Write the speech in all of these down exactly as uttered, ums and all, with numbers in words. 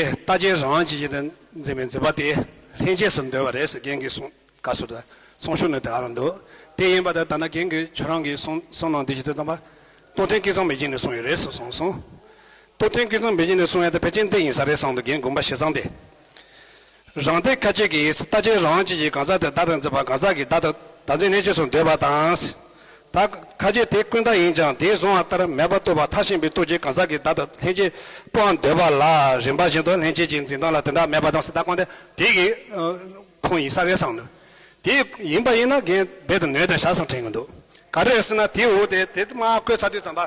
རྟག་གཅིག་རང་གཅིག་བྱས་ཏེ་འཛིན་པའི་འཛིན་པ་དེ་ལྷན་སྐྱེས་སུ་འདོད་པ་རེད་ཟེར། རྒན་གྱིས་གསུང་བཀའ་ཟུར་དང་གསུང་ཤུགས་ནི་དེ་ཨ་རུ་འདུག་དེ་ཡིན་པ་དང་ད་ནི་རྒན་གྱིས་ཁྱོད་རང་གིས་གསུང་གསུང་གནང་དེ་བྱས་ཏེ་ཙམ་པ་རྟོགས་ལྡན་ཀུན་བཟང་མི་བརྗེད་ནས་གསུངས་ཡོད་རེད་ཟེར་གསུངས་སོང་། རྟོགས་ལྡན་ཀུན་བཟང་མི་བརྗེད་ནས་གསུངས་ཡ་དེ་ཕལ་ཆེར་འདི་ཡིན་ས་རེད་བསམ་འདུག་རྒན་དགོངས་པ་ཞེ་ཚང་དེ། རང་སྡེ་ཁ་ཅིག་གིས་རྟག་གཅིག་རང་གཅིག་གིས་གང་ཟག་དེ་བདག་ཏུ་འཛིན་པ་གང་ཟག་གིས་བདག་ཏུ་བདག་འཛིན་ལྷན་སྐྱེས་སུ་འདོད་པ་དང་། ད་ཁ་ཅིག་དེ་ཀུན་བཏགས་ཡིན་ཀྱང་དེས་བཟུང་བ་ལྟར་མེད་པར་རྟོགས་པ་མཐར་ཕྱིན་པའི་སྟོབས་ཀྱིས་གང་ཟག་གིས་བདག་ཏུ་ལྷན་སྐྱེས་སྤོང་བར་འདོད་པ་ལ་རིམ་པ་བཞིན་དུ་ལྷན་སྐྱེས་ཀྱི་འཛིན་སྟངས་ལ་དེ་འདྲ་མེད་པ་དང་ཟེར། ད་གོང་དེ་དེ་གི་ཁུངས་ཡིན་ས་རེད་བསམ་འདུག་དེ་ཡིན་པ་ཡིན་ན་རྒན་རྦད་དུ་ནོར་དེ་བཞག་བསམ་དྲན་གྱི་འདུག་ག་རེ་རེད་ཟེར་ན་དེའི་འོག་དེ་དེ་མར་བཀོད་ཚར་དུས་ཙམ་པ།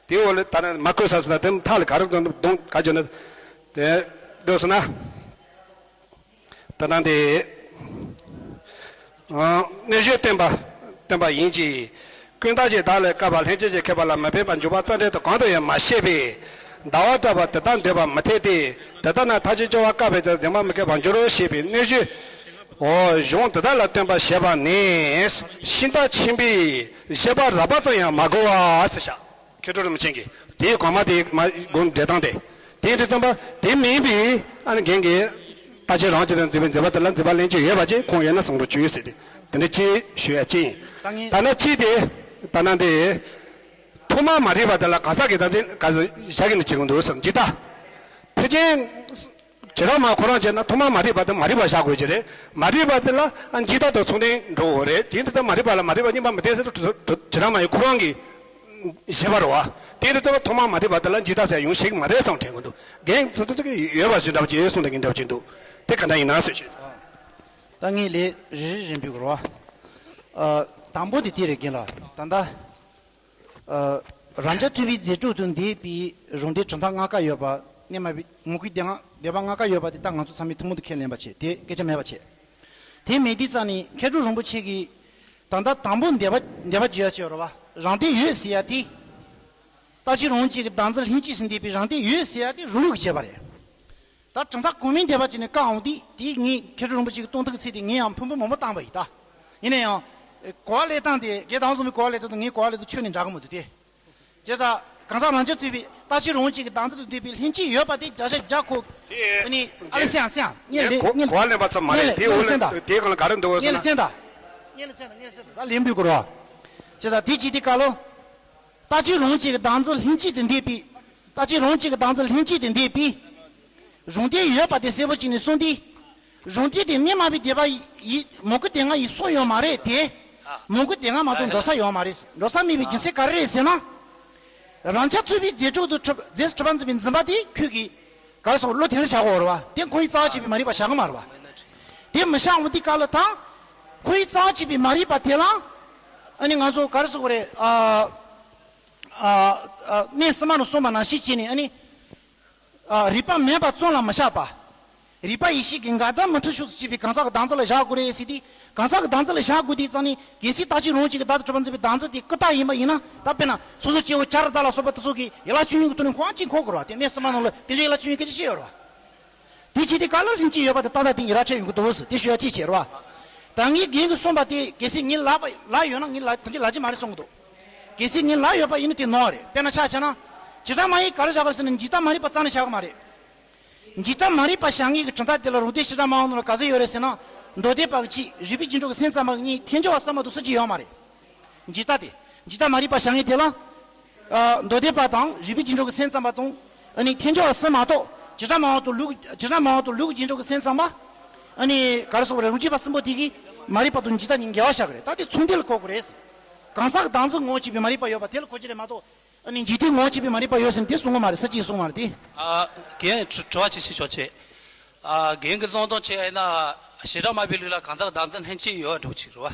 དེའི་འོག་ལ་ད་ནི་མ་བཀོད་ས་ཟེར་ན་དེ་མཐའ་ལ་ག་རེ་གདོང་ག་བརྗོད་ན། དེ་འདུག་ཟེར་ན། ད་ནང་དེ། གནོད་བྱེད་བསྟན་པ་བསྟན་པ་ཡིན་གྱི། ཀུན་བཏགས་ཀྱིས་བདག་ལ་བཀར་བ་ལྷན་སྐྱེས་ཀྱི་ཁྱད་པར་ལ་མི་ཕན་པར་འཇུག་པ་རྩ་འགྲེལ་དུ་གང་དུ་ཡང་མ་བཤད་པས། ཟླ་བ་གྲགས་པ་དེ་ལྟར་འདོད་པ་མི་འཐད་དེ། དེ་ལྟར་ན་མཐའ་ཅན་སྐྱེ་བ་བཀག་པའི་ཚེ་བདེན་པར་མི་འཐད་པར་འགྱུར་རོ་ཞེས་པའི་གནོད་བྱེད། འོ་གཞུང་དེ་དག་ལ་བསྟན་པ་ཞེས་པ་ནི། ཤིང་རྟ་ཆེན་པོའི་བཤད་པ་རགས་པ་ཙམ་ཡང་མ་གོ་བ་ཟེར་བཞག་མཁས་གྲུབ་རིན་པོ་ཆེ་གིས་དེའི་གོང་མ་དེ་མ་དགོངས་འགྲེལ་སྟངས་དེ། དེ་འདྲ་ཙམ་པ་དེ་མིན་པའི་ཨ་ནི་རྒན་གྱིས་རྟག་གཅིག་རང་གཅིག་དང་འཛིན་པའི་འཛིན་པ་དེ་ལ་འཛིན་པ་ལྷན་སྐྱེས་ཡོད་པ་ཅིག་ཁུངས་ཡོད་ན་བསམ་འགྲོ་བཅུག་ཡོད་ཟེར་ཏེ་དེ་འདྲ་ཅིག་ཞུ་ཡ་ཅིག་ཡིན། ད་ནི་གཅིག་དེ་ད་ནང་དེ་ཐོག་མ་མ་རིག་པ་དེ་ལ་གང་ཟག་གི་བདག་འཛིན་ག་ཟེར་བཞག་གི་ནི་བྱེད་ཀྱི་འདུག་བསམ་འཇིག་ལྟ། ཕལ་ཆེར། བྱེ་བྲག་སྨྲ་ཁོ་རང་བྱས་ན་ཐོག་མར་མ་རིག་པ་དང་མ་རིག་པ་བཞག་དགོས་ཀྱི་རེད། མ་རིག་པ་དེ་ལ་འཇིག་ལྟ་དང་མཚུངས་ལྡན་འགྲོ་འོ་རེད། དེ་འདི་ལྟར་མ་རིག་པ་ལ་མ་རིག་པ་གཉིས་པ་མི་ལྡན་ཟེར་དུས་བྱེ་བྲག་སྨྲ་བའི་ཁོ་རང་གི་བཞེད་པ་རེད་བ། དེ་འདི་ལྟར་ཐོག་མར་མ་རིག་པ་དེ་ལ་འཇིག་ལྟ་ཟེར་ཡོང་ཤེས་ཀྱི་མ་རེད་བསམ་དྲན་གྱི་འདུག་རྒན་ཚོ་དེ་ཚོ་གི་ཡོད་པ་བཞིན་འདྲ་བ་ཅིག་ཡོད་གསུངས་དང་གི་འདྲ་བ་ཅིག་འདུག་དེ་ག་འདྲ་ཡིན་ན་ཟེར་ཞུ། ད་ངས་ལས་རེ་རེ་རེ་འབུལ་དགོས་རེད་བ། དང་པོ་དེ་དེ་རེད་རྒན་ལགས། ད་ལྟ། རང་རྐྱ་ཐུབ་པའི་རྫས་གྲོགས་སུ་འདས་པའི་གཞུང་དེ་གྲུབ་མཐའ་ལྔ་ཀ་ཡོད་པ་གནས་མ་པའི་ངོ་སྐལ་དེ་ལྔ་འདས་པ་ལྔ་ཀ་ཡོད་པ་དེ་ད་ང་ཚོ་ཚང་མས་ཐུན་མོང་དུ་ཁས་ལེན་པ་བྱེད་དེ་སྐད་ཆ་མེད་པ་བྱེད། དེ་མེད་དུས་ཙང་ནས་མཁས་གྲུབ་རིན་པོ་ཆེ་གིས་ད་ལྟ་དང་པོ་འདས་པ་འདས་པ་བརྗོད་ཡ་ཅིག་ཡོད་རེད་བ། རང་སྡེ་ཡོད་ཟེར་ཡ་དེ། རྟག་གཅིག་རང་གཅིག་གི་བདག་འཛིན་ལྷན་སྐྱེས་སུ་འདས་པའི་རང་སྡེ་ཡོད་ཟེར་ཡ་དེ་རང་ལུགས་ཀྱི་བྱས་པ་རེད། ད་གྲུབ་མཐའ་གོང་མའི་འདས་པ་ཅིག་ནས་བཀག་འོང་དུས་དེ་ངས་མཁས་གྲུབ་རིན་པོ་ཆེ་གི་སྟོང་ཐུག་ཚིག་དེ་ངས་ཡང་ཕུང་པོ་མང་པོ་བཏང་པ་ཡིན་ད། ཡིན་ན་ཡང་། གོ་བ་ལེན་སྟངས་དེ་རྒན་དང་བཟུང་བའི་གོ་བ་ལེན་སྟངས་དང་ངའི་གོ་བ་ལེན་སྟངས་ཁྱོན་ནས་འདྲ་གི་མི་འདུག་སྟེ། བྱས་ཙང་གང་ཟག་རང་རྐྱ་ཐུབ་པའི་རྟག་གཅིག་རང་གཅིག་གི་བདག་འཛིན་དུ་འདུས་པའི་ལྷན་སྐྱེས་ཡོད་པ་དེ་བརྒྱ་ཆ་བརྒྱ་གོ། དེ་ཨ་ནི་ཨ་ལེ་སེང་སེང་ངས་ལེ་ངས་གོ་བ་ལེན་པ་ཙམ་མ་རེད། དེའི་འོག་ལ་དེའི་སྒང་ལ་ག་རེ་འདུག་ཟེར་ན། ངས་ལེ་སེང་ད། ངས་ལེ་སེང་ད་ངས་ལེ་སེང་ད་ད་ལེན་འབུལ་དགོས་རོགས། བྱས་ཙང་དེ་ཅི་དེ་ཀ་ལོ། རྟག་གཅིག་རང་གཅིག་གི་བདག་འཛིན་ལྷན་སྐྱེས་དུ་འདུས་པའི། རྟག་གཅིག་རང་གཅིག་གི་བདག་འཛིན་ལྷན་སྐྱེས་དུ་འདུས་པའི། གཞུང་དེ་ཡོད་པ་དེ་གསལ་པོ་བྱས་ནས་གསུངས་ཏེ། གཞུང་དེ་དེ་གནས་མ་པའི་འདས་པ་ཡི་མོས་གུས་དེ་སྔ་ཡི་སྲོལ་ཡོད་མ་རེད་དེ། མོས་གུས་དེ་སྔ་མ་གཏོགས་འགྲོ་ས་ཡོད་མ་རེད། འགྲོ་ས་མེད་པའི་རྒྱུ་མཚན་ག་རེ་རེད་ཟེར་ན། རང་རྐྱ་ཐུབ་པའི་རྫས་གྲོགས་སུ་གྲུབ་རྫས་སུ་གྲུབ་པར་འཛིན་པའི་འཛིན་པ་དེ་ཁོས་ཀྱིས། ག་རེ་ཟེར་བློ་དེ་ལ་བཞག་དགོས་རེད་བ། དེ་ཁོ་ཡི་རྩ་བ་གཅིག་པའི་མ་རིག་པ་བཞག་གི་མ་རེད་བ། དེ་མི་བཞག་འོང་དུས་སྐབས་ལ་ད། ཁོ་ཡི་རྩ་བ་གཅིག་པའི་མ་རིག་པ་དེ་ལ། ཨ་ནི་ང་ཚོ་ག་རེ་ཟེར་དགོས་རེད། ཨ། ཨ། ཨ། གནས་གསུམ་པ་ནས་གསུངས་པ་ནང་བཞིན་བྱས་ནས་ཨ་ནི། ཨ། རིག་པ་མེད་པ་ཙམ་ལ་མི་བཞག་པ། རིག་པ་ཡེ་ཤེས་ཀྱི་འགག་སྒྲ་མུ་མཐུད་ཕྱོགས་སུ་གཅིག་པའི་གང་ཟག་གི་བདག་འཛིན་ལ་བཞག་དགོས་རེད་ཟེར་དུས། གང་ཟག་གི་བདག་འཛིན་ལ་བཞག་དགོས་དུས་ཙང་ནས་གལ་སྲིད་རྟག་གཅིག་རང་གཅིག་གི་བདག་ཏུ་གྲུབ་པར་འཛིན་པའི་བདག་འཛིན་དེ་ཀུན་བཏགས་ཡིན་པ་ཡིན་ན། ད་དཔེར་ན་སོ་སོ་སྐྱེ་བོ་བྱ་ར་དྭ་ལ་སོགས་པ་དེ་ཚོ་གིས་ཡན་ལག་བཅུ་གཉིས་ཀྱི་ཐོག་ནས་ཁོ་རང་གཅིག་འཁོར་དགོས་རེད་བ། དེ་གནས་གསུམ་པ་ནང་ལ་དེ་འདྲའི་ཡན་ལག་བཅུ་གཉིས་སྐད་ཆ་བཤད་ཡོད་རེད་བ། དེ་བྱས་ཏེ་ག་ལ་ལྷན་སྐྱེས་ཡོད་པ་དེ་ཏག་ཏག་དེ་ཡི་ར་ཁྲལ་ཡོང་གི་འདུག་ཟེར་དེ་ཞུ་ཡ་ཅིག་བྱས་རེད་བ། ད་ངས་རྒན་གྱིས་གསུངས་པ་དེ་གལ་སྲིད་ངའི་ལག་པ་ལག་ཡོད་ན་ངའི་ལག་དེ་འདྲའི་ལག་ཅིག་མ་རེད་གསུང་གི་འདུག་གལ་སྲིད་ངའི་ལག་ཡོད་པ་ཡིན་ན་དེ་ནོར་བ་རེད། དཔེར་ན་ཆ་བཞག་ན། བྱེ་བྲག་སྨྲ་བས་ག་རེ་བཞག་གི་རེད་ཟེར་ན་འཇིག་ལྟ་མ་རིག་པ་རྩ་ནས་བཞག་གི་མ་རེད། འཇིག་ལྟ་མ་རིག་པ་བཞག་མཁན་གྱི་གྲུབ་མཐའ་དེ་ལ་རང་སྡེ་བྱེ་བྲག་སྨྲ་བ་ནང་ལ་ག་ཚོད་ཡོད་རེད་ཟེར་ན། མདོ་སྡེ་པ་གི་གཅིག་རིགས་པས་རྒྱུན་འགྲོ་གི་སེམས་ཙམ་པ་གཉིས། ཐལ་འགྱུར་བ་གསུམ་མ་གཏོགས་སུ་གཅིག་ཡོད་མ་རེད། འཇིག་ལྟ་དེ། འཇིག་ལྟ་མ་རིག་པ་བཞག་མཁན་དེ་ལ། ཨ། མདོ་སྡེ་པ་དང་རིགས་པས་རྒྱུན་འགྲོ་གི་སེམས་ཙམ་པ་དང་། ཨ་ནི་ཐལ་འགྱུར་བ་གསུམ་མ་གཏོགས་བྱེ་བྲག་སྨྲ་བ་དང་ལུགས་བྱེ་བྲག་སྨྲ་བ་དང་ལུགས་རྒྱུན་འགྲོ་གི་སེམས་ཙམ་པ། ཨ་ནི་ག་རེ་ཟེར་དགོས་རེད། རང་རྒྱུད་པ་གསུམ་པོ་དེ་གིས་མ་རིག་པ་དང་འཇིག་ལྟ་གཉིས་འགལ་བ་བཞག་གི་རེད། ད་དེ་ཚོགས་འདུ་ལ་གོ་དགོས་རེད། གང་ཟག་གི་བདག་འཛིན་ངོ་བོ་གཅིག་པའི་མ་རིག་པ་ཡོད་པ་དེ་ལ་གོ་གི་རེད་མ་གཏོགས། ཨ་ནི་འཇིག་རྟེན་ངོ་བོ་གཅིག་པའི་མ་རིག་པ་ཡོད་ཟེར་ནས་དེ་གསུང་གི་མ་རེད། སུ་གཅིག་གསུང་མ་རེད་དེ། ཨ། རྒན་དྲི་དྲི་བ་ཅིག་ཞུ་ཆོག་ཅེས། ཨ། རྒན་གྱིས་གསུང་སྟངས་བྱས་ན་བྱེ་བྲག་སྨྲ་བའི་ལུགས་ལ་གང་ཟག་གི་བདག་འཛིན་ལྷན་སྐྱེས་ཡོད་པ་འདྲ་བོ་ཅིག་རེད་བ།